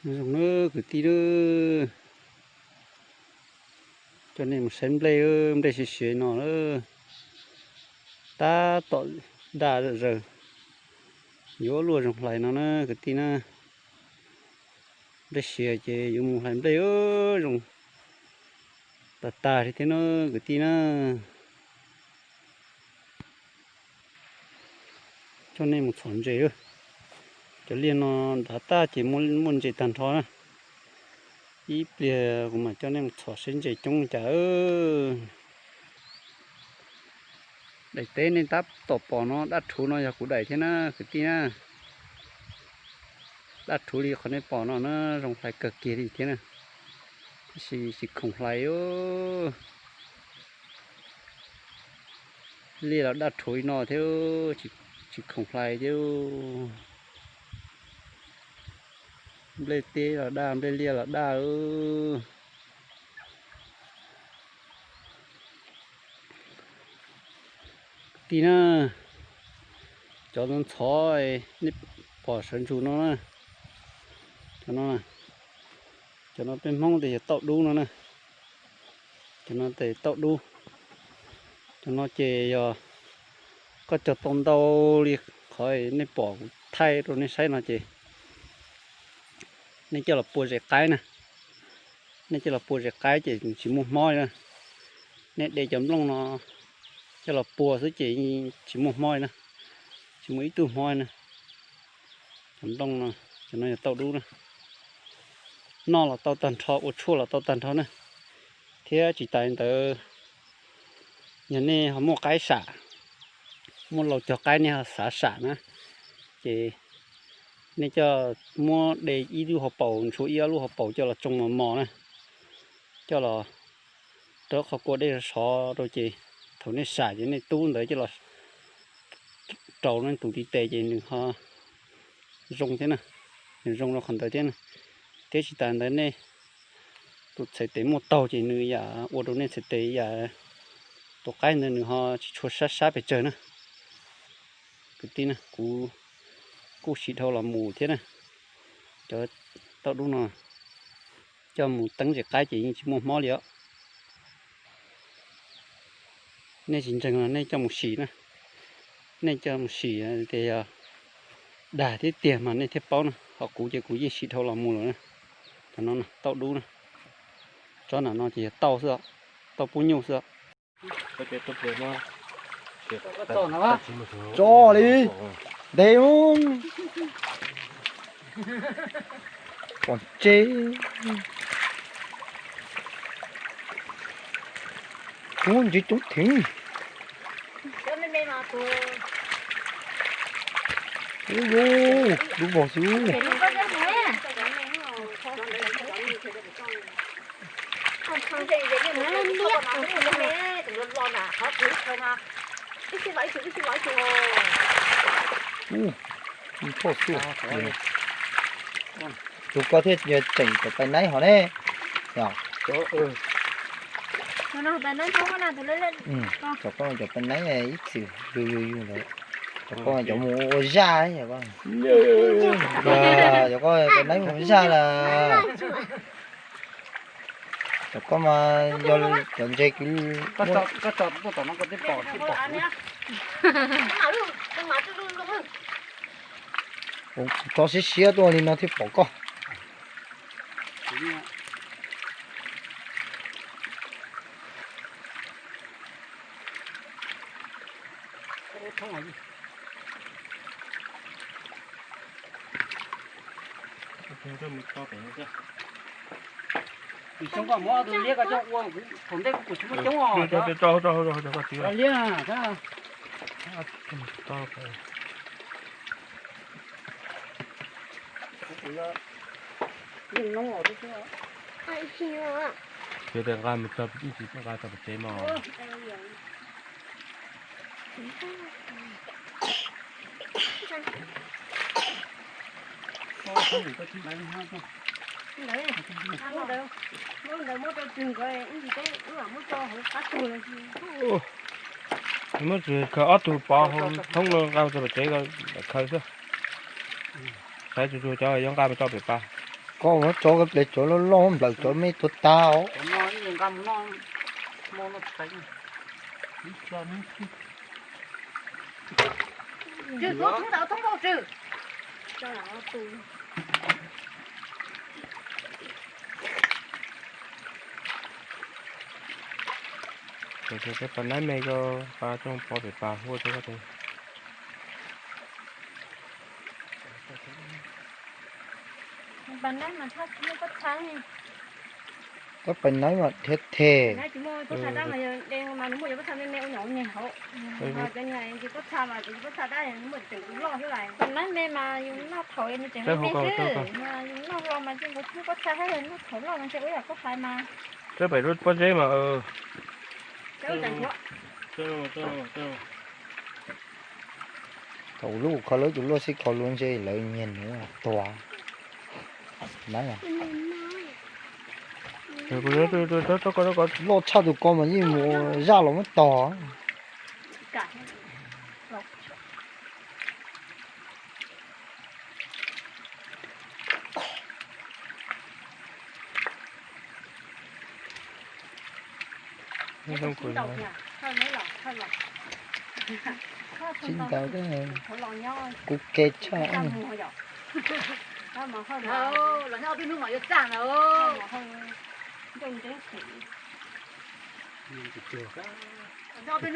Zoo na kwv tij na, coj nej mus saib nplej, nplej siav siav no, tab tom daj zom zaws, yuav luaj zoo hlais no na kwv tij na. Nplej siav ces yuav mus hlais nplej zoo tag tag li thiab na kwv tij na. Coj nej mus txhom ntses. Cov liaj no nrad tag ces muaj ntses tag nrho na. Ib pliag kuv mam coj nej mus txhom seb ntses coob li cas. Daim teb nej tab tom pom no daj rhuv no yog kuv daim thiab na kwv tij na. Daj rhuv li qhov nej pom no na, zoo hlais kawg kiag li thiab na. Tab sis tsis khoom hlais. Liaj los daj rhuv li no thiab, tsis khoom hlais thiab. Nplej teb los daj, nplej liaj los daj. Kwv tij na, cov ntxhov nej pom sawv ntsug no na, cov no, cov no peb Hmoob tias yog tauj dub no na. Cov no tes tauj dub. Cov no ces yog koj cog tau ntau li qhov nej pom kuv thaij rau nej saib no ces nej coj los pua zes qaib na. Nej coj los pua zes qaib ces tsis muaj hmob li na. Nej de cov nplooj no coj los pua xwb ces tsis muaj hmob li na, tsis muaj ib tug hmob li na. Cov nplooj no, cov no yog tauj dub na. Noj los tau tag nrho, ua tshuaj los tau tag nrho na. Thiab tsis tas li ntawd, yog nej ho muaj qaib sam, muaj lau cog qaib nej ho xav sam na, ces nej coj muab de ib lub hauv paus, ntshua ib ob lub hauv paus coj los tsoo mos mos na, coj los rau qhov kua dej sov rau ces thaum nej sam ces nej tub ntawd coj los rau nej tus ntiv tes ces nws ho zoo thiab na, nws zoo rau qhov ntawd thiab na. Thiab tsis tas ntawd nej tus txhais tes muaj taug ces nws yam ua rau nej txhais tes yam tus qaib ntawd nws ho tsis tshua sab sab pes tsawg na. Kwv tij na, kuv kuj siv dhau los mus thiab na. Cov tauj dub no coj mus teeb zes qaib ces yeej tsis muaj hmob li os. Nej tsis ntseeg los nej coj mus sim na. Nej coj mus sim tias yog dag thiab tiag mas nej thiaj paub na. Ho kuv ces kuv yeej sim dhau los mus lawm na. Cov no tauj dub na. Tsob nram no ces yog tauj xwb os, tauj pub nyuj xwb os. Tso li, ntev pom tse. Ub, ntses coob theev. Ub, dub vog xwb. Ub, thoj xwb. Tus koj thiaj tseem cov pais naib hov ne. Cov koj cov pais naib ib txwm yug yug yug ntawd. Cov koj cov mus ua zaj, cov koj pais naib mus ua zaj lawm. Cov koj mas yog cov ntses kwv. Tso siab siab tuaj li no thiaj pom koj. Xyoo koj muab ob tug liab ko coj ua, thaum ntej kuv kuj tsis muaj coob os. Liab. Ces nqa mus tso, nqa tso pem tsev mas. Muab khaws ob tug pov hauv thoob los nqa mus tso pem tsev, khaws xwb. Saib tsuag tsuag cov yuav nqa mus tso pem pas. Koj muab tso koj ple cov loj loj nplawm cov me tuag tag os. Pab naib me ko, pab coj pov pem pas huaj rau koj tes. Koj pab naib mas thiab them. Pab naib me mas yus noj thaum nws tseem me xwb, yus noj hlo mas tsis nkaus pob txha thiab, yus noj thaum loj mas ntshe ua yam koj hais mas. Peb pem lub pob zeb mas. Thaum lub kho lawv tus luaj xib kho luaj ntshe lawv nyiag nuv tuag. Loj tshaj tus ko mas yeej mus zaj los muab tog. Tsis ntau, kuv ke tshaj.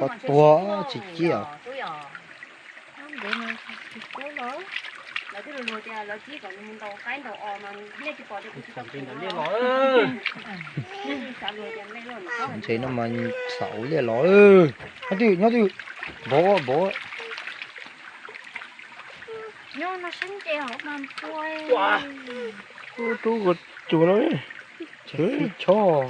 Koj tuag tsis ciaj. Ntses no mas xav ua liaj los. Nyob twg, nyob twg? Npov, npov. Rub kuv cuag no. Tsis chob.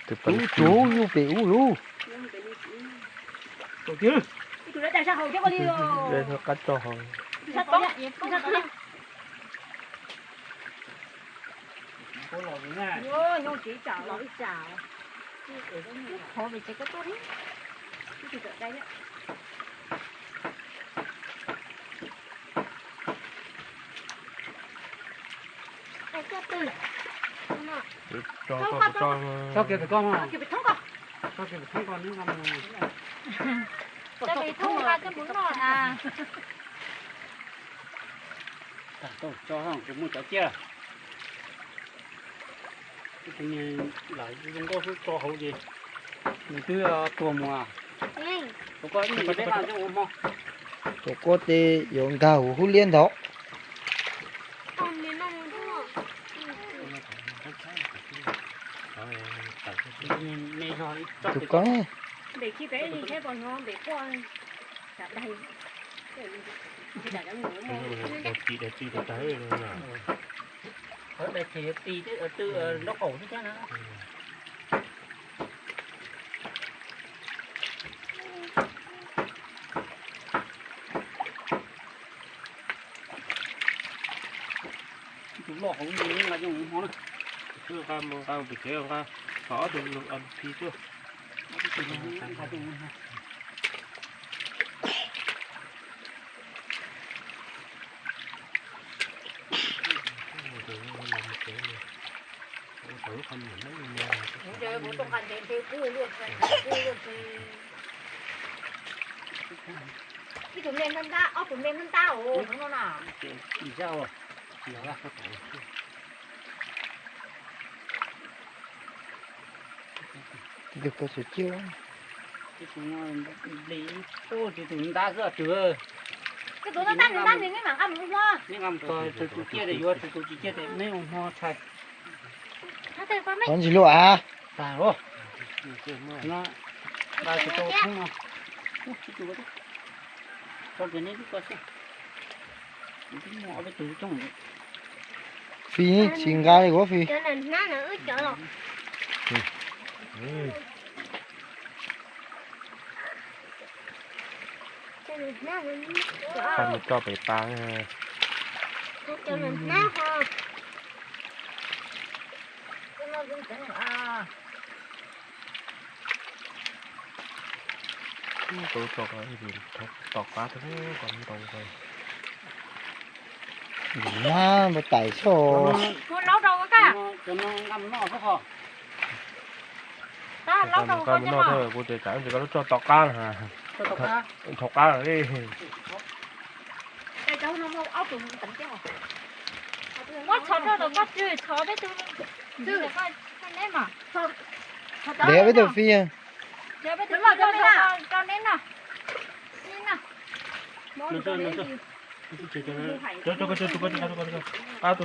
Tus cuv yug pem ub lub. Qab tso hauv. Tso kiag pem koj, tso kiag pem thoob koj, tso pem thoob koj coj mus noj na. Tau tso, tsis muaj cov ciaj. Tus niag lam zoo nkauj xwb tso hauv ces nws twb tuag mus. Tus kuab tes yuav nkag huv hub liab ntag. Tus ko. Tus loj hauv nqe nqa coj mus hmo na. Nqa mus nqa mus pem tsev nqa, thov ob tug phi tuaj. Ib tug me ntab ntab, ob tug me ntab ntab os, no na. Tus ko tsis ciaj. Tus ntab xwb os. Tus ntab ntab nws neb mam nqa mus hmo. Neb nqa mus txog tus ciaj tes yuav, tus tsis ciaj tes neb mus hmo tshais. Ntsis luaj a. Tag los. Fij tsis nqa li kuv fij. Tso pem pas. Tus tso tom qab tau kom ntau. Nab npau tais xwb. Muab laub rau ka. Laub rau koj noj, kuv tseem tsam koj lub tso tom qab na. Tom qab li. Muab txhov rau tom koj, txhov peb tug. Dev peb tug fij. Tus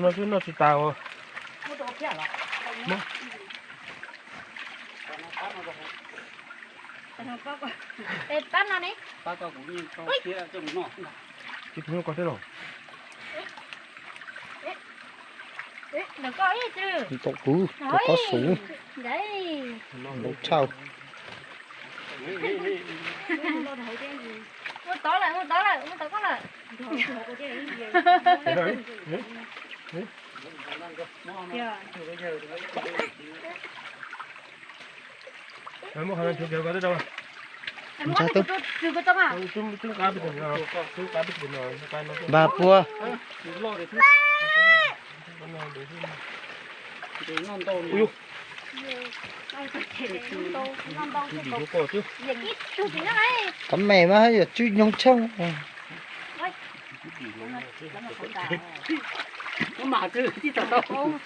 no xwb noj tsis tas. Pab no ne. Tsis tus no ko thiab los? Ntaus kuv, rau koj xub. Ntaus tshaj. Ua tod lawm, ua tod lawm, ua tod koj lawm. Npaj puas. Kab me mas yog tswj nyoog tsheej.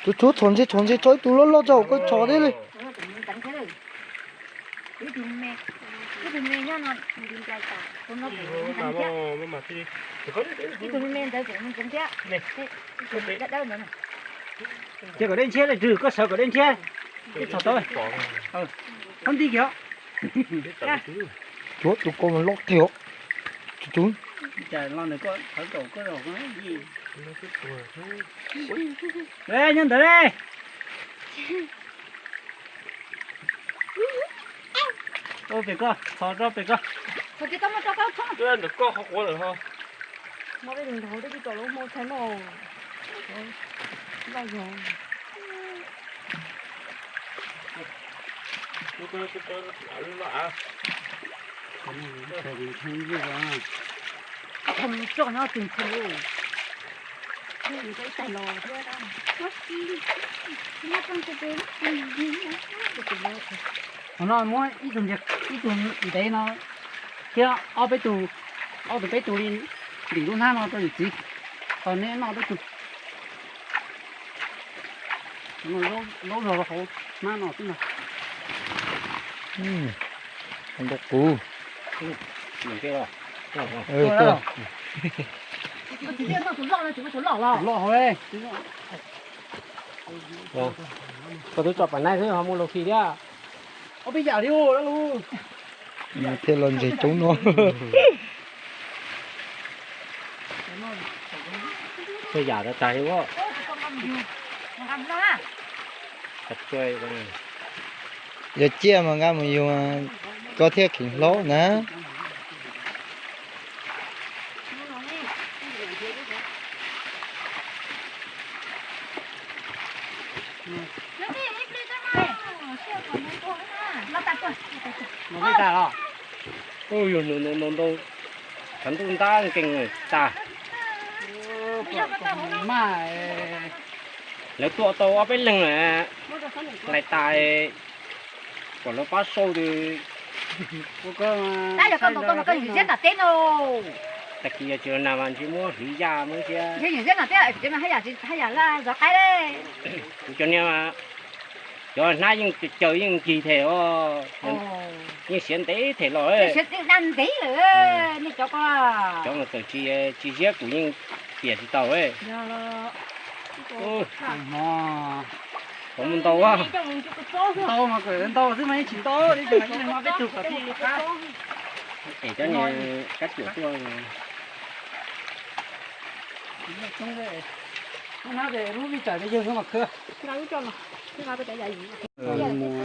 Tus tshuav txhuam ntse txhuam ntse tso ib tug loj loj tso hauv koj tso thiab li. Cia kom dej ntshiab li Rwg, koj sawv kom dej ntshiab. Txhom tau. Thab nti kiag. Cuab tus ko mas loj tiag. Nyob ntawd li. Ua pem ko, txhom rau pem ko. Ntawm koj qhov quav lawm ho. Qhov no muab ib tug ntev no thiab ob peb tug, ob tug peb tug li ntim lub hnab no rau yawm txiv, kom neb noj peb tug. Zaub zog rau hauv hnab no xwb ntag. Ntau kuv. Loj hauv. Koj twb tso pam naib xwb ho muaj lus khi thiab. Ob peb yam li thiaj los ntseg coob no. Yam tas tas li. Yog ciaj mas nqa mus yug, koj thiaj kheev hlob na. Mus peb tas los? Ub, yog nws ntau ntau, tshav ntuj ntab nkees tas. Lawv tua tau ob peb leeg lawm, lais tas, kom lawv pab sau. Tag kis yog tsis los nag mas ntshe muab hliv yaj muab thiab. Kuv cov niag, cov hnab yeej caws yeej nkig them os, yeej siav ntev them los. Cov mas txawm tsis, tsis siab kuv yeej piam tsis tau. Mus ntau, ntau mas ntau xwb mas yeej tsis ntau li, yeej peb tug kom thiaj li qab. Es cov niag kab cuam tuaj. Lub hnab lub vij tsam yawg mas khwv. Mus